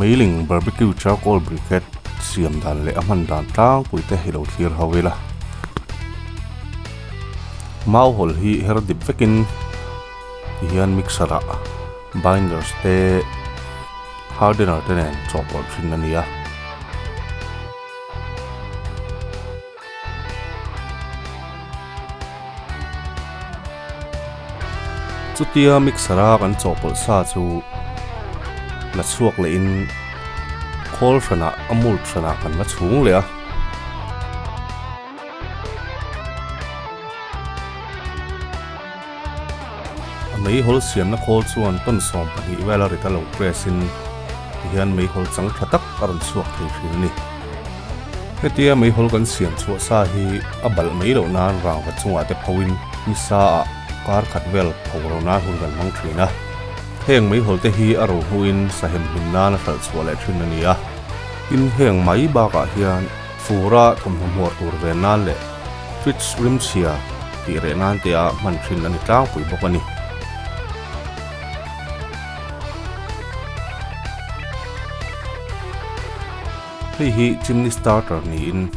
Meiling barbecue charcoal briquette siam dan leh a hman dan tlangpui te hi lo thlir ho ila. Mau hawl hi her dip vekin tihian mixer ah binders te hardener te nen chawhpawlh thin a ni a. Chutia mixer a kan chawhpawlh sa chu la chhuak leh in khawl hranah a mold hranah kan la chhung leh a. A meihawl siamna khawl chuan ton 12 vel a rit a lo press in tihian meihawl chang tha tak a rawn chhuak thei thin a ni. Hetia meihawl kan siam chhuah sa hi a balh mai loh nan rangva chungah te pho in nisa ah kar khat vel pho ro nan hun kan hmang thin a. Heng meihawl te hi a ro hnuin sahem hmin nan a hralh chhuah leh thin a ni a. Tin heng mai bakah hian fura thawmhnaw hmuar tur ve nan leh fridge rimchhia tih reh nan te ah hman thin a ni tlangpui bawk a ni. Hei hi chimney starter niin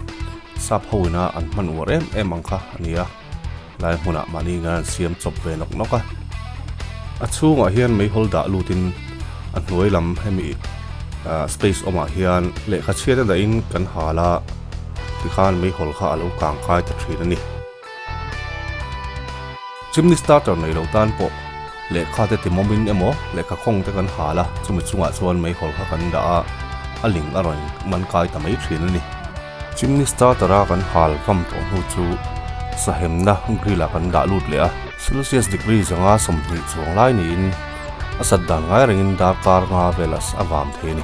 sap ho ina an hman uar em em ang kha a ni a, lai hmunah mahni ngan an siam chawp ve nawk nawk a. A chhungah hian meihawl dah lutin a hnuai lam hemi space awmah hian lehkha chhiat a dahin kan hal a, tikhan meihawl kha a lo kang kai ta thin a ni. Chimney starter nei lo tan pawh lehkha te timawmin emaw lehkha khawng te kan hal a, chumi chungah chuan meihawl kha kan dah a, a ling a rawn man kai ta mai thin a ni. Chimney starter a kan hal vam tawh hnu chu sahemna grill ah kan dah lut leh a, Celsius degree zanga 20 chuang lai niin a sat dan ngai rengin darkar nga vel a vam thei a ni.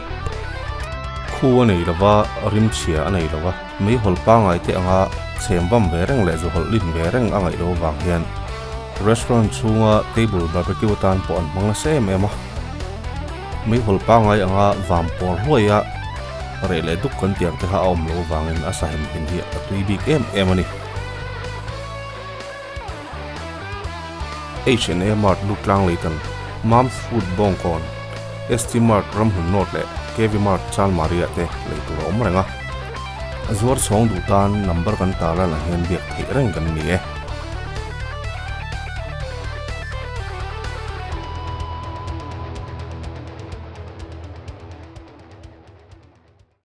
Khu a nei lova, rimchhia a nei lova. Meihawl pangngai te anga chhem vam ve reng leh zuhawlh lin ve reng a ngaih loh avang hian restaurant chhunga table barbecue atan pawh an hmang nasa em em a. Meihawl pangngai anga vam pawr hluai a reh leh duk kan tih ang te kha a awm loh avangin a sahem hmin hi a tui bik em em a ni. H&A Mart Lutlang Leitan, Mom's Food Bawngkawn, ST Mart Ramhun North leh KV Mart Chalmari ah te lei tur a awm reng a. A zuar chhawng duh tan number kan tarlan ah hian biak theih reng kan ni e.